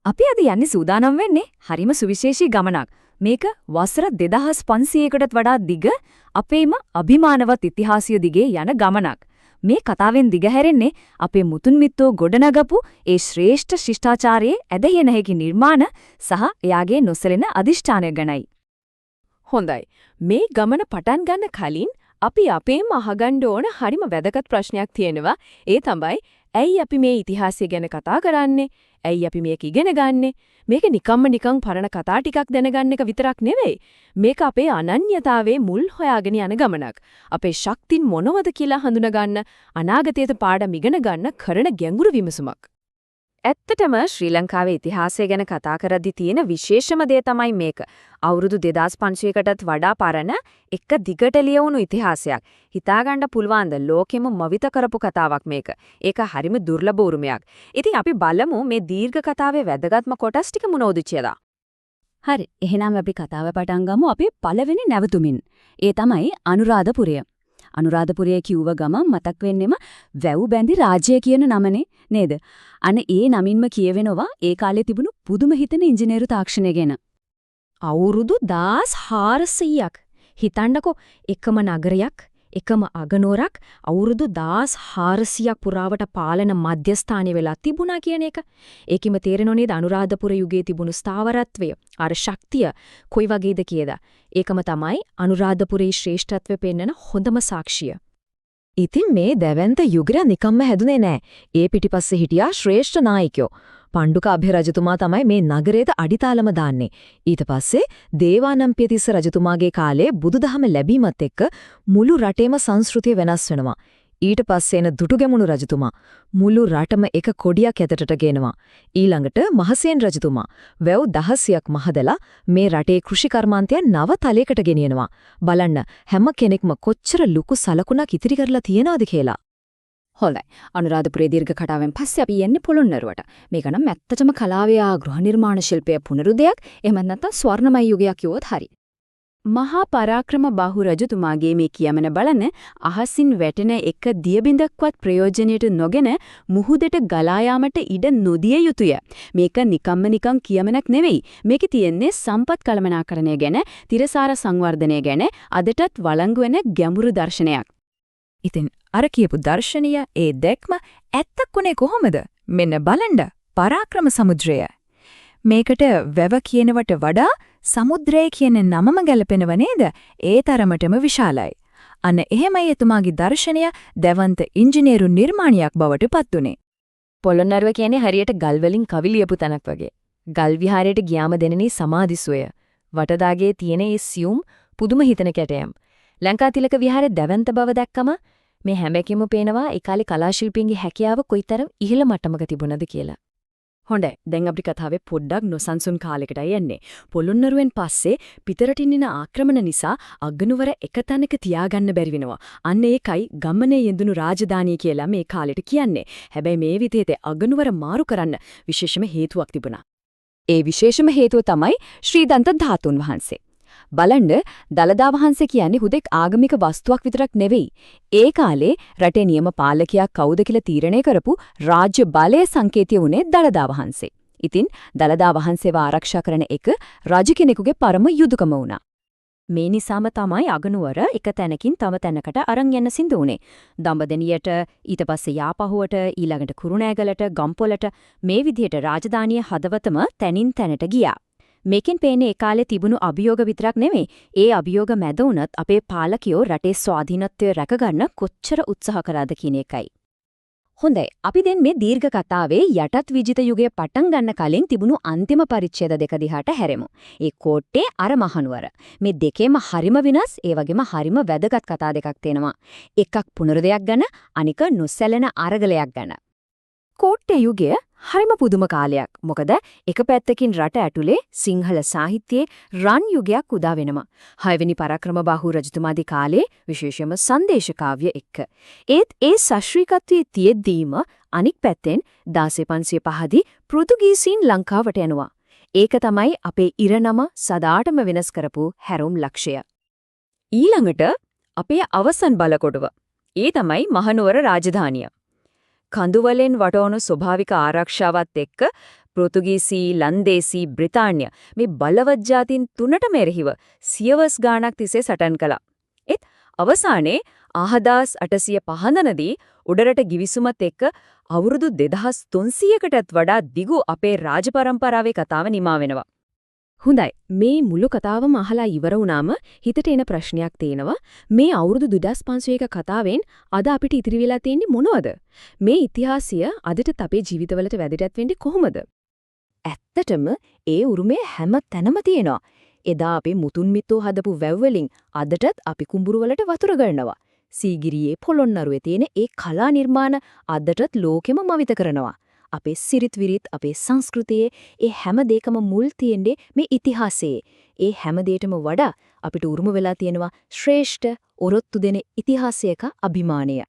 අපි අද යන්නේ සූදානම් වෙන්නේ හරිම සුවිශේෂී ගමනක්. මේක වසර 2500කටත් වඩා දිග අපේම අභිමානවත් ඉතිහාසය දිගේ යන ගමනක්. මේ කතාවෙන් දිගහැරෙන්නේ අපේ මුතුන් මිත්තෝ ගොඩනගපු ඒ ශ්‍රේෂ්ඨ ශිෂ්ටාචාරයේ ඇදහිය නොහැකි නිර්මාණ සහ එයාගේ නොසැලෙන අදිෂ්ඨානය ගැනයි. හොඳයි. මේ ගමන පටන් ගන්න කලින් අපි අපේම අහගන්න ඕන හරිම වැදගත් ප්‍රශ්නයක් තියෙනවා. ඒ තමයි ඇයි අපි මේ ඉතිහාසය ගැන කතා කරන්නේ? ඇයි අපි මේක ඉගෙන ගන්නෙ? මේක නිකම්ම නිකං පරණ කතා ටිකක් දැනගන්න එක විතරක් නෙවෙයි. මේක අපේ අනන්‍යතාවයේ මුල් හොයාගෙන යන ගමනක්. අපේ ශක්තින් මොනවද කියලා හඳුනගන්න, අනාගතයට පාඩම් ඉගෙන ගන්න කරන ගැඹුරු විමසුමක්. ඇත්තටම ශ්‍රී ලංකාවේ ඉතිහාසය ගැන කතා කරද්දි තියෙන විශේෂම දේ තමයි මේක. අවුරුදු 2500කටත් වඩා පරණ එක දිගට ලියවුණු ඉතිහාසයක්. හිතාගන්න පුළුවන්ද ලෝකෙම මවිත කරපු කතාවක් මේක. ඒක හරිම දුර්ලභ උරුමයක්. ඉතින් අපි බලමු මේ දීර්ඝ කතාවේ වැදගත්ම කොටස් ටික මොනවද කියලා. හරි. එහෙනම් අපි කතාව පටන් ගමු අපේ පළවෙනි නැවතුමින්. ඒ තමයි අනුරාධපුරය. අනුරාධපුරය කිව්ව ගමන් මතක් වෙන්නෙම වැව් බැඳි රාජ්‍ය කියන නමනේ නේද? අන්න ඒ නමින්ම කියවෙනවා ඒ කාලේ තිබුණු පුදුම හිතෙන ඉංජිනේරු තාක්ෂණය ගැන. අවුරුදු 1400ක් හිතන්නකෝ, එකම නගරයක්, එකම අගනුවරක් අවුරුදු 1400ක් පුරාවට පාලන මධ්‍යස්ථානය වෙලා තිබුණා කියන එක. ඒකෙම තේරෙනව නේද අනුරාධපුර යුගයේ තිබුණු ස්ථාවරත්වය, අර ශක්තිය කොයි වගේද කියලා. ඒකම තමයි අනුරාධපුරයේ ශ්‍රේෂ්ඨත්වය පෙන්වන හොඳම සාක්ෂිය. ඉතින් මේ දැවැන්ත යුගය නිකම්ම හැදුනේ නෑ. ඒ පිටිපස්සේ හිටියා ශ්‍රේෂ්ඨ නායකයෝ. පණ්ඩුක අභය රජතුමා තමයි මේ නගරයට අඩිතාලම දාන්නේ. ඊට පස්සේ දේවානම්පියතිස්ස රජතුමාගේ කාලේ බුදුදහම ලැබීමත් එක්ක මුළු රටේම සංස්කෘතිය වෙනස් වෙනවා. ඊට පස්සේ එන දුටුගැමුණු රජතුමා මුළු රටම එක කොඩියක් ඇතටට ගේනවා. ඊළඟට මහසේන් රජතුමා වැව් දහසියක් මහදලා මේ රටේ කෘෂිකර්මාන්තය නව තලයකට ගෙනියනවා. බලන්න හැම කෙනෙක්ම කොච්චර ලොකු සලකුණක් ඉතිරි කරලා තියනවද කියලා. හොඳයි. අනුරාධපුරයේ දීර්ඝ කතාවෙන් පස්සේ අපි යන්නේ පොළොන්නරුවට. මේක නම් ඇත්තටම කලාවේ ආ ගෘහ නිර්මාණ ශිල්පය පුනරුදයක්, එහෙම නැත්නම් ස්වර්ණමය යුගයක් කිව්වොත් හරි. මහා පරාක්‍රම බාහු රජතුමාගේ මේ කියමන බලන, අහසින් වැටෙන එක දියබිඳක්වත් ප්‍රයෝජනයට නොගෙන මුහුදට ගලා යාමට ඉඩ නොදිය යුතුය. මේක නිකම්ම නිකං කියමනක් නෙවෙයි. මේකේ තියෙන්නේ සම්පත් කළමනාකරණය ගැන, තිරසාර සංවර්ධනය ගැන අදටත් වළංගු වෙන ගැඹුරු දර්ශනයක්. ඉතින් අර කියපු දර්ශනීය ඒ දැක්ම ඇත්තක් උනේ කොහොමද? මෙන්න බලන්න, පරාක්‍රම සමුද්‍රය. මේකට වැව කියනවට වඩා සමුද්‍රය කියන නමම ගැලපෙනව නේද? ඒ තරමටම විශාලයි. අන්න එහෙමයි එතුමාගේ දර්ශනය දැවන්ත ඉංජිනේරු නිර්මාණයක් බවට පත් වුණේ. පොළොන්නරුව කියන්නේ හරියට ගල් වලින් කවි ලියපු තැනක් වගේ. ගල් විහාරයට ගියාම දැනෙන සමාධි සුවය. වටදාගේ තියෙන ඒ සියුම් පුදුම හිතෙන කැටයම්. ලංකාතිලක විහාරයේ දැවැන්ත බව දැක්කම මේ හැම එකෙම පේනවා ඒ කාලේ කලා ශිල්පීන්ගේ හැකියාව කොයිතරම් ඉහළ මට්ටමක තිබුණද කියලා. හොඳයි. දැන් අපි කතාවේ පොඩ්ඩක් නොසන්සුන් කාලයකටයි යන්නේ. පොළොන්නරුවෙන් පස්සේ පිටරටින් එන ආක්‍රමණ නිසා අගනුවර එක තැනක තියාගන්න බැරි වෙනවා. අන්න ඒකයි ගමනේ යෙදුණු රාජධානිය කියලා මේ කාලෙට කියන්නේ. හැබැයි මේ විදිහට අගනුවර මාරු කරන්න විශේෂම හේතුවක් තිබුණා. ඒ විශේෂම හේතුව තමයි ශ්‍රී දන්ත ධාතුන් වහන්සේ. බලන්න, දලදා වහන්සේ කියන්නේ හුදෙක් ආගමික වස්තුවක් විතරක් නෙවෙයි. ඒ කාලේ රටේ නියම පාලකයා කවුද කියලා තීරණය කරපු රාජ්‍ය බලයේ සංකේතය වුණේ දලදා වහන්සේ. ඉතින් දලදා වහන්සේව ආරක්ෂා කරන එක රජ කෙනෙකුගේ පරම යුතුයකම වුණා. මේ නිසාම තමයි අගනුවර එක තැනකින් තව තැනකට අරන් යන්න සිදු වුණේ. දඹදෙනියට, ඊට පස්සේ යාපහුවට, ඊළඟට කුරුණෑගලට, ගම්පොලට, මේ විදිහට රාජධානිය හදවතම තැනින් තැනට ගියා. මේකෙන් පේන්නේ ඒ කාලේ තිබුණු අභියෝග විතරක් නෙමෙයි. ඒ අභියෝග මැද වුණත් අපේ පාලකයෝ රටේ ස්වාධීනත්වය රැකගන්න කොච්චර උත්සාහ කරාද කියන එකයි. හොඳයි. අපි දැන් මේ දීර්ඝ කතාවේ යටත් විජිත යුගය පටන් ගන්න කලින් තිබුණු අන්තිම පරිච්ඡේද දෙක දිහාට හැරෙමු. ඒ කෝට්ටේ අර මහනුවර. මේ දෙකේම හරිම වෙනස්, ඒ වගේම හරිම වැදගත් කතා දෙකක් තියෙනවා. එකක් පුනරුදයක් ගැන, අනික නොසැලෙන අරගලයක් ගැන. කෝට්ටේ යුගය හරිම පුදුම කාලයක්. මොකද එක පැත්තකින් රට ඇතුලේ සිංහල සාහිත්‍යයේ රන් යුගයක් උදා වෙනවා. හයවෙනි පරාක්‍රමබාහු රජතුමාගේ කාලේ විශේෂයෙන්ම සංදේශ කාව්‍ය එක්ක. ඒත් ඒ ශාස්ත්‍රීයත්වයේ තියෙද්දීම අනික් පැත්තෙන් 1505 දී පෘතුගීසීන් ලංකාවට එනවා. ඒක තමයි අපේ ඉරණම සදාටම වෙනස් කරපු හැරෝම් ලක්ෂය. ඊළඟට අපේ අවසන් බලකොටුව. ඒ තමයි මහනුවර රාජධානිය. කඳුවලෙන් වටවන ස්වභාවික ආරක්ෂාවත් එක්ක පෘතුගීසි, ලන්දේසි, බ්‍රිතාන්‍ය මේ බලවත් ජාතීන් තුනටම එරෙහිව සියවස් ගාණක් තිස්සේ සටන් කළා. ඒත් අවසානයේ 1805 දී උඩරට ගිවිසුමත් එක්ක අවුරුදු 2300කටත් වඩා දිගු අපේ රාජ පරම්පරාවේ කතාව නිමා වෙනවා. හොඳයි, මේ මුළු කතාවම අහලා ඉවර වුණාම හිතට එන ප්‍රශ්නයක් තියෙනවා. මේ අවුරුදු 2500ක කතාවෙන් අද අපිට ඉතිරි වෙලා තියෙන්නේ මොනවද? මේ ඉතිහාසය අදටත් අපේ ජීවිතවලට වැදගත් වෙන්නේ කොහොමද? ඇත්තටම ඒ උරුමය හැම තැනම තියෙනවා. එදා අපේ මුතුන් මිත්තෝ හදපු වැව් වලින් අදටත් අපි කුඹුරු වලට වතුර ගන්නවා. සීගිරියේ පොළොන්නරුවේ තියෙන ඒ කලා නිර්මාණ අදටත් ලෝකෙම මවිත කරනවා. අපේ සිරිත් විරිත්, අපේ සංස්කෘතියේ ඒ හැම දෙයකම මුල් තියෙන්නේ මේ ඉතිහාසයේ. ඒ හැම දෙයකටම වඩා අපිට උරුම වෙලා තියෙනවා ශ්‍රේෂ්ඨ ඔරොත්තු දෙන ඉතිහාසයක අභිමානය.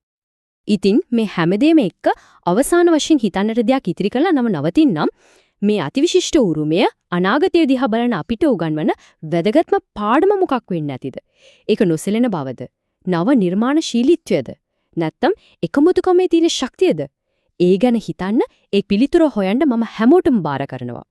ඉතින් මේ හැමදේම එක්ක අවසාන වශයෙන් හිතන්නට දෙයක් ඉතිරි කරලා නම නවතින්නම්. මේ අතිවිශිෂ්ට උරුමය අනාගතය දිහා බලන අපිට උගන්වන වැදගත්ම පාඩම මොකක් වෙන්න ඇතිද? ඒක නොසැලෙන බවද? නව නිර්මාණශීලීත්වයද? නැත්නම් එකමුතුකමේ තියෙන ශක්තියද? ඒ ගැන හිතන්න, ඒ පිළිතුර හොයන්න මම හැමෝටම බාර කරනවා.